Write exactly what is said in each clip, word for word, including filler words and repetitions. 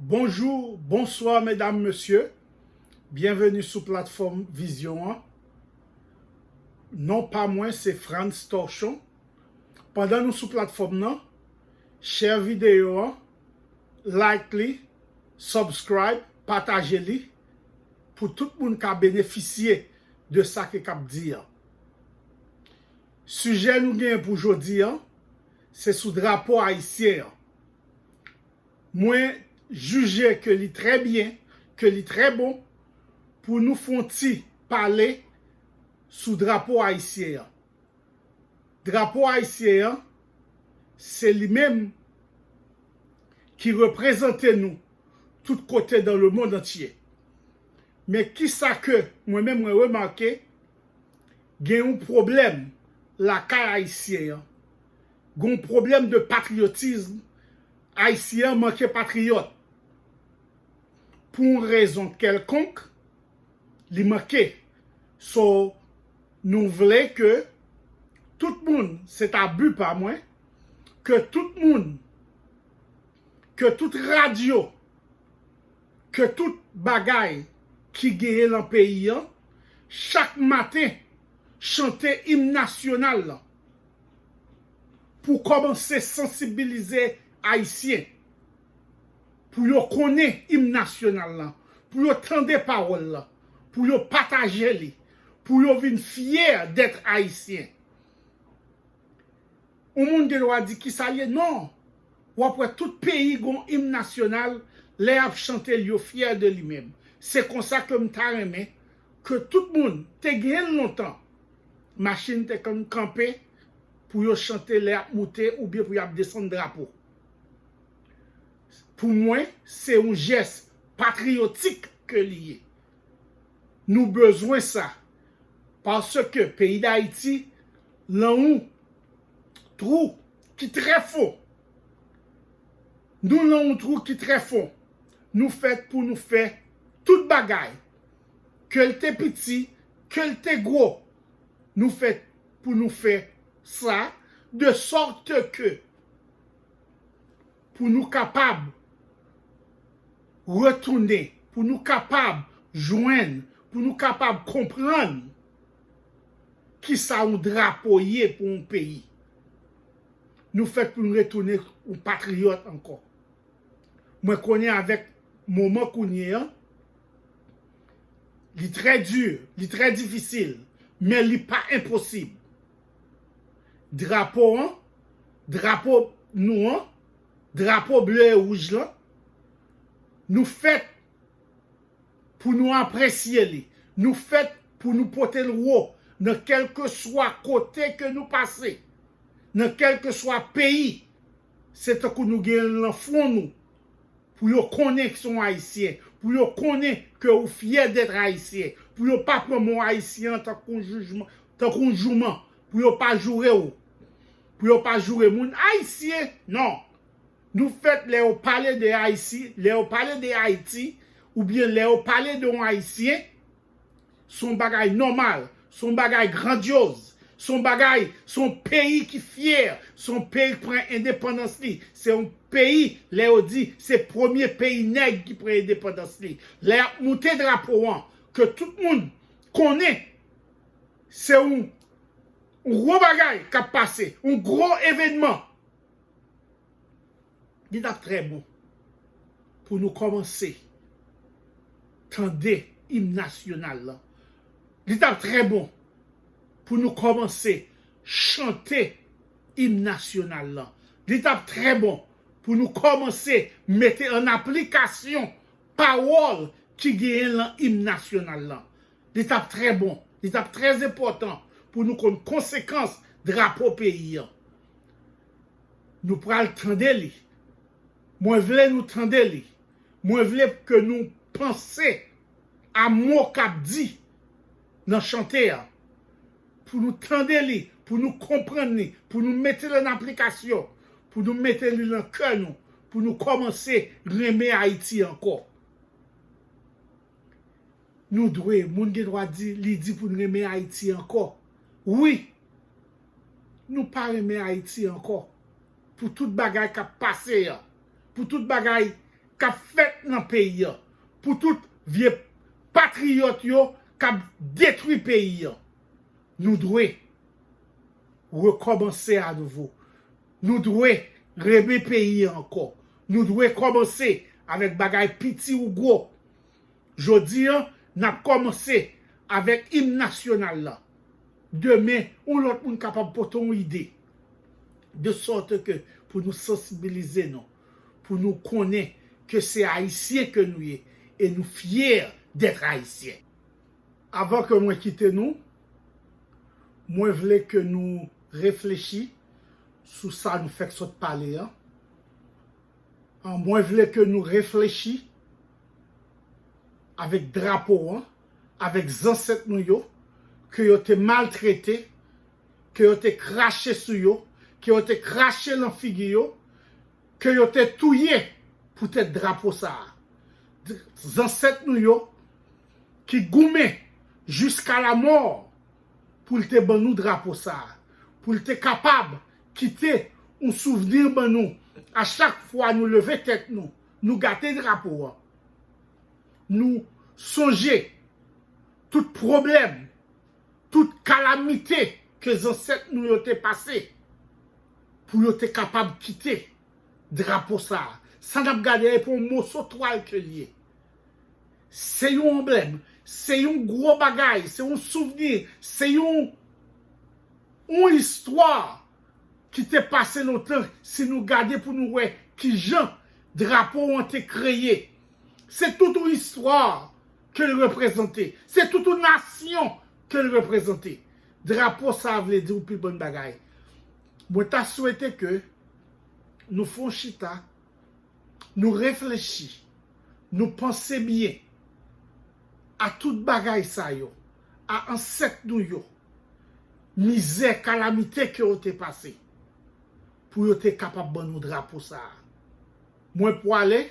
Bonjou, bonswa, medam, mesye. Byenveni sou platfòm Vizyon an. Non pa mwen, se Frantz Torchon. Pandan nou sou platfòm nan, share videyo an, like li, subscribe, pataje li, pou tout moun ka benefisye de sa ke k ap di an. Sijè nou genyen pou jodi an, se sou drapo ayisyen an. Mwen jije ke li trè byen, ke li trè bon pou nou fè yon ti pale sou drapo ayisyen an. Drapo ayisyen an, se li menm ki reprezante nou tout kote dans le monde entier. Men kisa ke mwen menm mwen remake, gen yon pwoblèm lakay ayisyen an. Gen yon pwoblèm de patriyotism. Ayisyen an manke patriyòt. Pou yon rezon kèlkonk, li manke. So, nou vle ke tout moun, se ta bi pa mwen, ke tout moun, ke tout radyo, ke tout bagay ki genyen nan peyi an, chak maten, chante im nasyonal lan. Pou kòmanse sansibilize Ayisyen, pou yo konnen im nasyonal lan, pou yo tande pawòl lan, pou yo pataje li, pou yo vin fyè dèt Ayisyen. Yon moun gen dwa di kisa l ye? Non. W ap wè tout peyi gen yon im nasyonal, lè y ap chante l, yo fyè de li menm. Se konsa ke m ta renmen ke tout moun te genyen l lontan. Machin te konn kanpe pou yo chante lè y ap moute oubyen pou y ap desann drapo. Pou mwen, se yon jès patriyotik ke li ye. Nou bezwen sa. Paske peyi Dayiti lan yon twou ki trè fon. Nou lan yon twou ki trè fon. Nou fèt pou nou fè tout bagay. Ke l te piti, ke l te gwo. Nou fèt pou nou fè sa, de sòt ke pou nou kapab retounen, pou nou kapab jwenn, pou nou kapab konprann kisa yon drapo ye pou yon peyi. Nou fèt pou nou retounen yon patriyòt ankò. Mwen konnen avèk moman kounye an, li trè di, li trè difisil, men li pa enposib. Drapo an, drapo nou an, drapo ble e wouj lan, nou fèt pou nou apresye li. Nou fèt pou nou pote l wo nan kèlkeswa kote ke nou pase, nan kèlkeswa peyi. Se tankou nou gen l nan fwon nou. Pou yo konnen ke se yon Ayisyen, pou yo konnen ke ou fyè dèt Ayisyen, pou yo pa pran mo Ayisyen an tankou yon jijman, tankou yon jouman, pou yo pa joure w, pou yo pa joure moun Ayisyen, non. Nou fèt lè yo pale de Ayiti, lè yo pale de Ayiti, oubyen lè yo pale de yon Ayisyen, se yon bagay nòmal, se yon bagay grandyoz, se yon bagay, se yon peyi ki fyè, se yon peyi ki pran endepandans li, se yon peyi, lè yo di, se premye peyi nèg ki pran endepandans li. Lè y ap moute drapo an, ke tout moun konnen, se yon, yon gwo bagay k ap pase, yon gwo evènman. Li t ap trè bon pou nou kòmanse tande im nasyonal lan. Li t ap trè bon pou nou kòmanse chante im nasyonal lan. Li t ap trè bon pou nou kòmanse mete an aplikasyon pawòl ki genyen lan im nasyonal lan. Li t ap trè bon, li t ap trè enpòtan pou nou konn konsekans drapo peyi an. Nou pral tande li. Mwen vle nou tande li. Mwen vle ke nou panse a mo k ap di nan chante a. Pou nou tande li, pou nou konprann li, pou nou mete l an aplikasyon, pou nou mete li nan kè nou, pou nou kòmanse renmen Ayiti ankò. Nou dwe, moun gen dwa di, li di pou n renmen Ayiti ankò. Wi, nou pa renmen Ayiti ankò. Pou tout bagay k ap pase an, pou tout bagay k ap fèt nan peyi a, pou tout vye patriyòt yo k ap detwi peyi a. Nou dwe rekòmanse anouvo. Nou dwe renmen peyi a ankò. Nou dwe kòmanse avèk bagay piti ou gwo. Jodi a, n ap kòmanse avèk im nasyonal la. Demen, yon lòt moun kapab pote yon ide. De sòt ke pou nou sansibilize nou, pou nou konnen ke se Ayisyen ke nou ye e nou fyè dèt Ayisyen. Avan ke mwen kite nou, mwen vle ke nou reflechi sou sa nou fèk sot pale a. An, mwen vle ke nou reflechi avèk drapo an, avèk zansèt nou yo, ke yo te maltrete, ke yo te krache sou yo, ke yo te krache lan figi yo, ke yo te touye poutèt drapo sa a. Zansèt nou yo ki goumen jiska lamò pou l te ban nou drapo sa a, pou l te kapab kite yon souvni ban nou a chak fwa nou leve tèt nou, nou gade drapo an. Nou sonje tout pwoblèm, tout kalamite ke zansèt nou yo te pase pou yo te kapab kite drapo sa a. Sa n ap gade a, e pa yon moso twal ke l ye. Se yon anblèm, se yon gwo bagay, se yon souvni, se yon, yon istwa ki te pase lontan, si nou gade pou nou wè kijan drapo an te kreye. Se tout yon istwa ke l reprezante. Se tout yon nasyon ke l reprezante. Drapo sa a vle di yon pi bon bagay. Mwen ta swete ke nou fè yon chita, nou reflechi, nou panse byen a tout bagay sa yo, a ansèt nou yo, mizè, kalamite ke yo te pase, pou yo te kapab ban nou drapo sa a. Mwen pwale,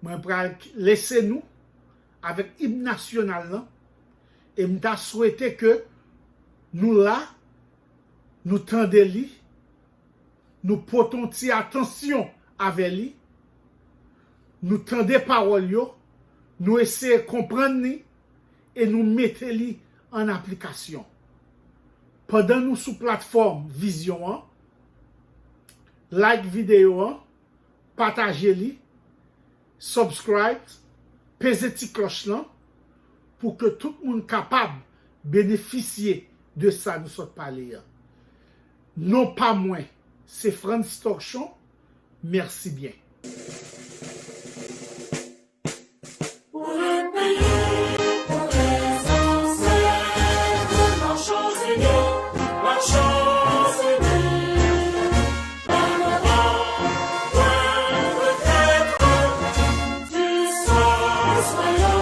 mwen pral lese nou avèk im nasyonal lan, e m ta swete ke nou la, nou tande li, nou pote yon ti atansyon avè li, nou tande pawòl yo, nou eseye konprann li e nou mete li an aplikasyon. Pandan nou sou platfòm Vizyon an, like videyo an, pataje li, subscribe, peze ti klòch lan pou ke tout moun kapab benefisye de sa nou sot pale a. Non pa mwen, se Frantz Torchon. Mèsi byen. Pou lè peyi, pou lè zansèt, nou machans ini, machans ini. Ban nou pa pran retrèt, di sa soyè.